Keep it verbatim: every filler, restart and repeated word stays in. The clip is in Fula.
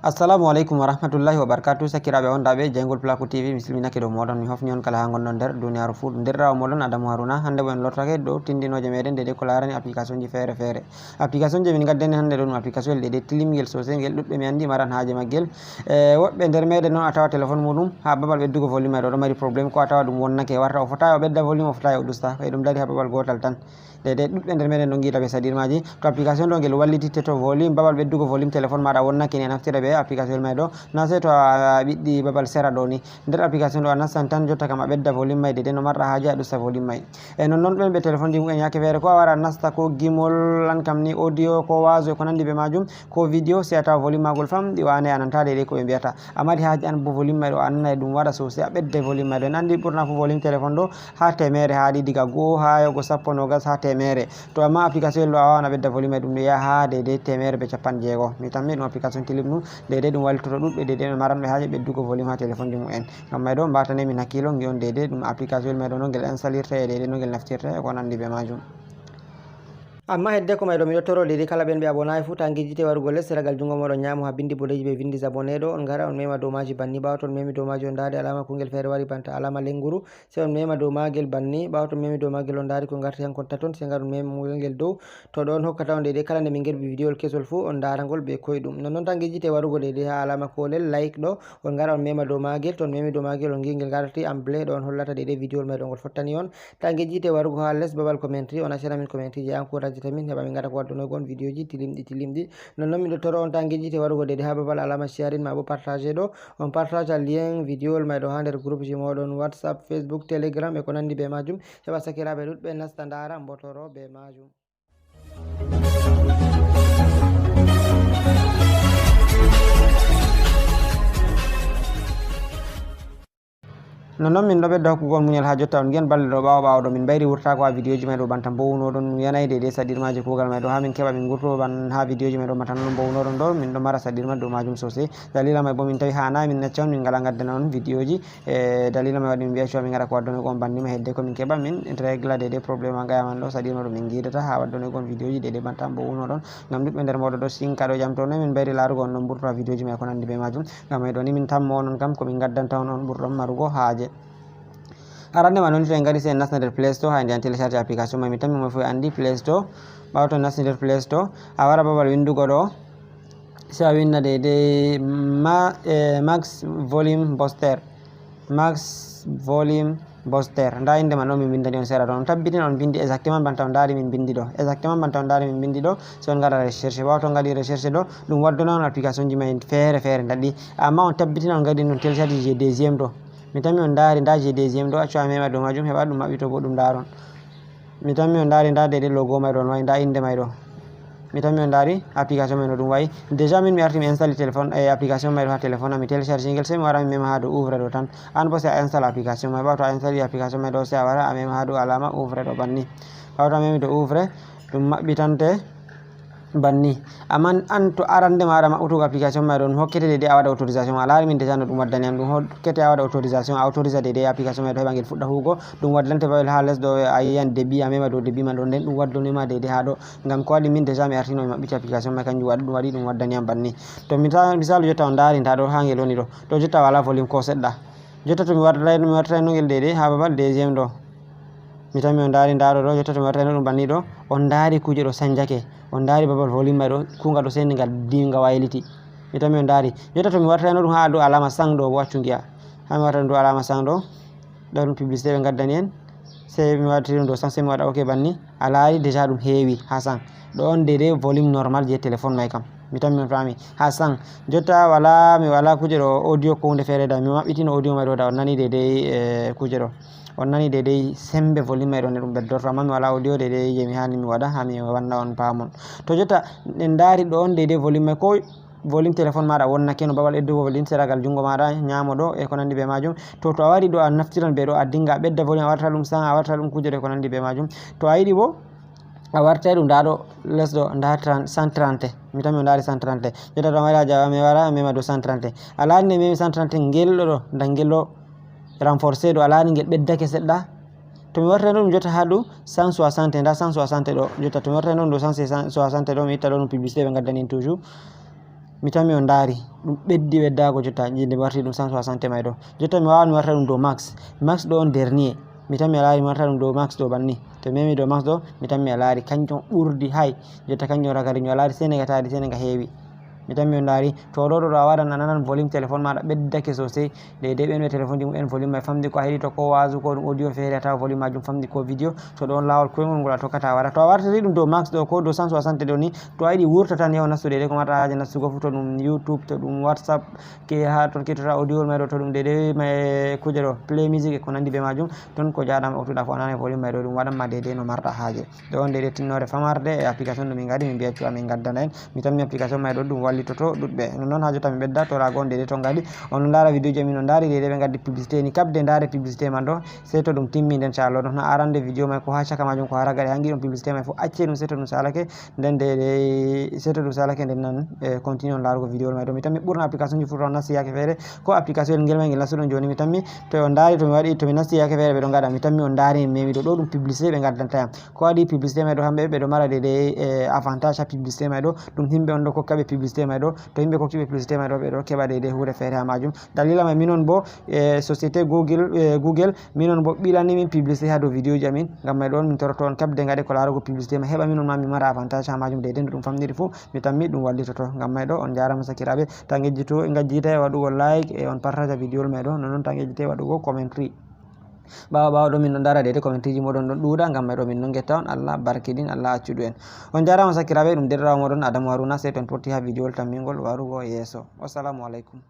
Assalamu aleykum wa rahmatullahi wa barakatuh. Sakiraaɓe wondaaɓe jeyngol Placo T V, mi silminake dow mooɗon, mi hofni on kala haa ngonɗon nder duniyaaru fuu. Nderɗiraawo mooɗon Adamu Haruna. Hannde bo en lortake dow tindinooje meɗen deydey ko laarani application ji feere feere. Application je min ngaddani hannde ɗo ɗum application deydey tilimngel sosai, ngel ɗuɗɓe mi anndi maran haaje maggel. E, woɓɓe nder meɗen noon a tawa téléphone muɗum haa babal ɓeddugo volume may ɗo ɗo mari problème, ko a tawa ɗum wonnake, warta o fota o ɓedda volume, o fota o ɗusta, e ɗum dari haa babal gootal tan. Deydey ɗuɗɓe nder meɗen ɗon ngiida be saɗirmaji. To application ɗo ngel wallititte to volume, babal ɓeddugo volume téléphone maɗa wonnake ni a naftira be application may ɗo. Na sey to a ɓiɗɗi babal sera ɗo ni. Nder application ɗo a nastan tan jotta kam a ɓedda volume may deydey no marɗa haaje a ɗusta volume may. E non non ɓen ɓe téléphone ji mumen yaake feere ko a wara a nasta ko gimol lan kam ni audio ko wazo e ko nandi be majum ko vidéo sey a tawa volume magol fam ɗi wane a nanta deydey ko ɓe mbiyata. A mari haaje an bo volume may ɗo a nanay ɗum waɗa sosai a ɓedda volume may ɗo. En andi ɓurna fu volume téléphone ɗo ha temere haaɗi diga go'o ha yogo sappo nogas ha temere. To amma application ɗo a wawan a ɓedda volume may ɗum ɗo yaha ha deydey temere be capanɗe jeego. Mi tammi ɗum application tilim ɗum deydey ɗum wallitoto ɗuɗɓe deydey ɓe maranɓe haaje ɓeddugo volume ha téléphone ji mumen. Ngam may ɗo mbatane min hakkilo ngi'on deydey ɗum application may ɗo no ngel installirte e deydey no ngel naftirte e ko nandi be majum. Amma hedde ko may ɗo miɗo toro deydey kala ɓen ɓe abonayi fuu ta ngejjite warugo les ragal jungo moɗon nyamo ha bindi boɗeji ɓe vindi abonné ɗo on ngara on mema dow maji banni ɓawo to on memi dow maji on ndaari alama kungel feere wari banta alama lenguru. Sey on mema dow maagel banni. Ɓaawo to on memi dow maagel, on ndaari ko ngarti hankon taton, sey ngar on mema ngel dow. To ɗo on hokkata on deydey kala nde min ngerbi vidéowol kesol fuu, on ndaara ngol bee koyɗum. Nonnon tan ngejjite warugo deydey haa alaama koolel, like ɗo, on ngara on mema dow maagel. To on memi dow maagel, on ngi'i ngel ngarti en bleu ɗo on hollata deydey vidéowol may ɗo ngol fottani on. Ta ngejjite warugo haa les babal commentary, on accana min commentary je encouragita min, heɓa min ngara ko waddunoygo on vidéoji tilimɗi tilimɗi. Nonnon miɗo toro on ta ngejjite warugo deydey haa babal alaama sharing maa bo partage ɗo. On partage lien vidéowol may ɗo haa nder groupe ji mooɗon WhatsApp, Facebook, Telegram e ko nandi be majum. Heɓa sakiraaɓe ɗuɗɓe nasta ndaara mbotoro be majum. Nonnon min ɗo ɓedda hokkugo on muñal haa jotta on ngi'an balɗe ɗo ɓaawo ɓaawo ɗo min mbayri wurtaako haa vidéoji may ɗo banta mbowunoɗon mi yanay deydey saɗirmaji kuugal may ɗo haa min keɓa min ngurto ban haa vidéoji may ɗo banta non mbowunoɗon ɗo min ɗo mara saɗirma dow majum sosai. Dalila may bo min tawi haanayi min acca on min ngala ngaddana on vidéoji. E dalila may waɗi min mbiya cuwa min ngara ko waddonoygo on banni ma hedde ko min keɓa min regla deydey problème a ngaya man ɗo saɗirma ɗo min ngiidata haa waddonoygo on vidéoji deydey banta mbowunoɗon. Ngam ɗuɗɓe nder mooɗon ɗo sinka ɗo jamto noy min mbayri laarugo on ɗon mburto haa vidéoji may ko nandi be majum. Ngam may ɗo ni min tammo onon kam ko min ngaddanta on on ɓurɗon marugo haaje. Arande ma noon to en ngari sey en nasna nder Play Store haa en njahan télécharge application may mi tammi mo fof anndi Play Store. Ɓaawo to en nasni nder Play Store a wara babal winndugo ɗo sey a winnda deydey ma, eh, max volume booster. Max volume booster. Nda innde man ɗo min mbinndani on seeɗa ɗo. On tabbitina on mbinndi exactement banta on ndaari min mbinndi ɗo. Exactement banta on ndaari min mbinndi ɗo. Sey on ngaɗa recherche. Ɓaawo to on ngaɗi recherche ɗo ɗum waddana on application ji may feere feere ndaɗɗi. Amma on tabbitina on ngaɗi on télécharge je deuxième ɗo. Mi tammi on ndaari nda je deuxième ɗo accu a mema dow majum heɓa ɗum maɓɓito bo ɗum ndaaron. Mi tammi on ndaari nda deydey logo may ɗo no wa'i nda innde may ɗo. Mi tammi on ndaari application may no ɗum wa'i. Déjà min mi arti mi installe téléphone e application may ɗo haa téléphone am mi télécharge ngel sey mi wara mi mema haa dow ouvre ɗo tan. An bo sey a installe application may ɓaawo to a installe application may ɗo sey a wara a mema haa dow alaama ouvre ɗo banni. Ɓaawo to a memi dow ouvre ɗum maɓɓitante. Banni. Amma an to arande maɗa maɓɓutugo application may ɗon hokkete deydey a waɗa autorisation a laari min déjà no ɗum waddani am ɗum hokkete a waɗa autorisation a autorisa deydey application may ɗo heɓa ngel fuɗɗa huwugo. Ɗum waddante bawel haa les ɗo a yiyan débit a mema dow débit man ɗo nden ɗum waddonima deydey haa ɗo. Ngam ko waɗi min déjà mi artino mi maɓɓiti application may kanjum waɗi ɗum waɗi ɗum waddani am banni. To misa- misalu jotta on ndaari nda ɗo haa ngel woni ɗo to jotta wala volume ko seɗɗa. Jotta to mi wartayno mi wartayno ngel deydey haa babal deuxième ɗo. Mi tammi on ndaari nda ɗo ɗo jotta to mi wartayno ɗum banni ɗo on ndaari kuuje ɗo sanjake. On ndaari babal volume may ɗo kuunga ɗo sey nde ngal diwi nga wayliti. Mi tammi on ndaari jotta to mi wartayno ɗum haa dow alaama sang ɗo bo accu ngi'a. Haa mi warta ɗum dow alaama sang ɗo. Ɗo ɗum publicité ɓe ngaddani en. Sey mi wartiri ɗum dow sang sey mi waɗa ok banni. A laari déjà ɗum heewi haa sang. Ɗo on deydey volume normal je téléphone may kam. Mi tammi on faami. Haa sang. Jotta wala mi wala kuuje ɗo audio ko huunde feere da mi maɓɓitino audio may ɗo da on nani deydey eh, kuuje ɗo. On nani deydey sembe volume may ɗo ne ɗum ɓeddorto amma mi wala audio deydey je mi haani mi waɗa haa mi wanna on paamon. To jotta en ndaari ɗo on deydey volume may ko volume téléphone maɗa wonnake no babal ɓeddugo volume seragal junngo maɗa ñaamo ɗo e ko nandi be majum. To to a wari ɗo a naftiran be ɗo a dinga a ɓedda volume a warta ɗum sang a warta ɗum kuuje ɗo e ko nandi be majum. To a yiɗi bo a wartay ɗum nda ɗo les ɗo nda cent trente mi tammi o ndaari cent trente. Jotta to a mari haaje a memi wara a mema dow cent trente. A laari nde memi cent trente ngel ɗo ɗo nda ngel ɗo renforcé ɗo a laari ngel ɓeddake seɗɗa. To mi wartayno ɗum jotta haa dow cent soixante nda cent soixante ɗo jotta to mi wartayno ɗum dow cent soixante ɗo mi itta ɗo ɗum publicité ɓe ngaddani en toujours. Mi tammi on ndaari, ɗum ɓeddi ɓeddaago jotta, nde mi warti ɗum cent soixante may ɗo. Jotta mi waawan mi warta ɗum dow max. Max ɗo on dernier. Mi tammi a laari mi warta ɗum dow max ɗo banni. To mi memi dow max ɗo, mi tammi a laari kanjum ɓurdi hay. Jotta kanjum ragare njo a laari sey nega taari, sey nega heewi. Mi tammi on ndaari, to ɗo ɗo a waɗan a nanan volume téléphone maaɗa ɓeddake sosai. Deydey ɓen ɓe téléphone ji mum en volume may famdi ko a heɗi to ko waazu ko ɗum audio feere a tawa volume majum famdi ko vidéo. To ɗon laawol koyngol ngol a tokkata a waɗa. To a wartiri ɗum dow max ɗo ko dow cent soixante ɗo ni, to a yiɗi wurta tan yahu nastu deydey ko marɗa haaje nastugo fu, to ɗum YouTube, to ɗum WhatsApp, ke ha ton kettota audio may ɗo, to ɗum deydey may kuje ɗo, Play Music e ko nandi be majum, ton ko jaaɗama oktuɗa fu a nanay volume may ɗo, ɗum waɗan ma deydey no marɗa haaje. Ɗo on deydey tinnoore famarde e application ɗum min ngaɗi, min mbiya cuwa min ngaddana en. Mi tammi application may ɗo ɗum wallitoto ɗuɗɓe. Non non ha jotta mi ɓedda toraago on deydey ton ngaɗi. On no ndaara vidéo ji amin on ndaari deydey ɓe ngaddi publicité ni, kabde ndaare publicité man ɗo. Sey to ɗum timmi nden callo ɗon. No arande vidéo may ko ha caka majum ko ha ragare hangi ɗum publicité may fu acce ɗum sey to ɗum salake. Nden deydey sey to ɗum salake nden nan, e continue on laarugo vidéo may ɗo. Mi tammi ɓurna application ji fu to on nasti yaake feere. Ko application ngel may ngel nastuɗon joni mi tammi to on ndaari to mi waɗi to mi nasti yaake feere ɓe ɗo ngaɗa. Mi tammi on ndaari mi memi ɗo ɗo ɗum publicité ɓe ngaddanta yam. Ko waɗi publicité may ɗo hamɓe ɓe ɗo mara deydey, e, avantage ha publicité may ɗo. Ɗum himɓe on ɗo kokka ɓe publicité may ɗo. To himɓe kokki ɓe publicité may ɗo ɓe ɗo keɓa deydey huure feere ha majum. Dalila may minon bo, e, société Google, e, Google, minon bo ɓilani min publicité ha dow vidéo ji amin. Ngam may ɗo on min toroto on kabde ngaɗe ko laarugo publicité may heɓa minon ma mi mara avantage ha majum deydey no ɗum famɗiri fu. Mi tammi ɗum wallitoto. Ngam may ɗo on jarama sakiraaɓe. Ta ngejjito, ngejjita e waɗugo like e on partaja vidéo may ɗo. Non non ta ngejjita e waɗugo commentary. Ɓaawo ɓaawo ɗo min ɗon ndaara deydey commentriji moɗon ɗon ɗuuɗa, ngam may ɗo min ɗon ngetta on, Allah barkiɗin, Allah accudu en. On jarama sakiraaɓe, ɗum deerɗiraawo moɗon Adamu Haruna, sey to on potti ha vidéowol tammingol warugo yeeso. Wassalamu aleykum.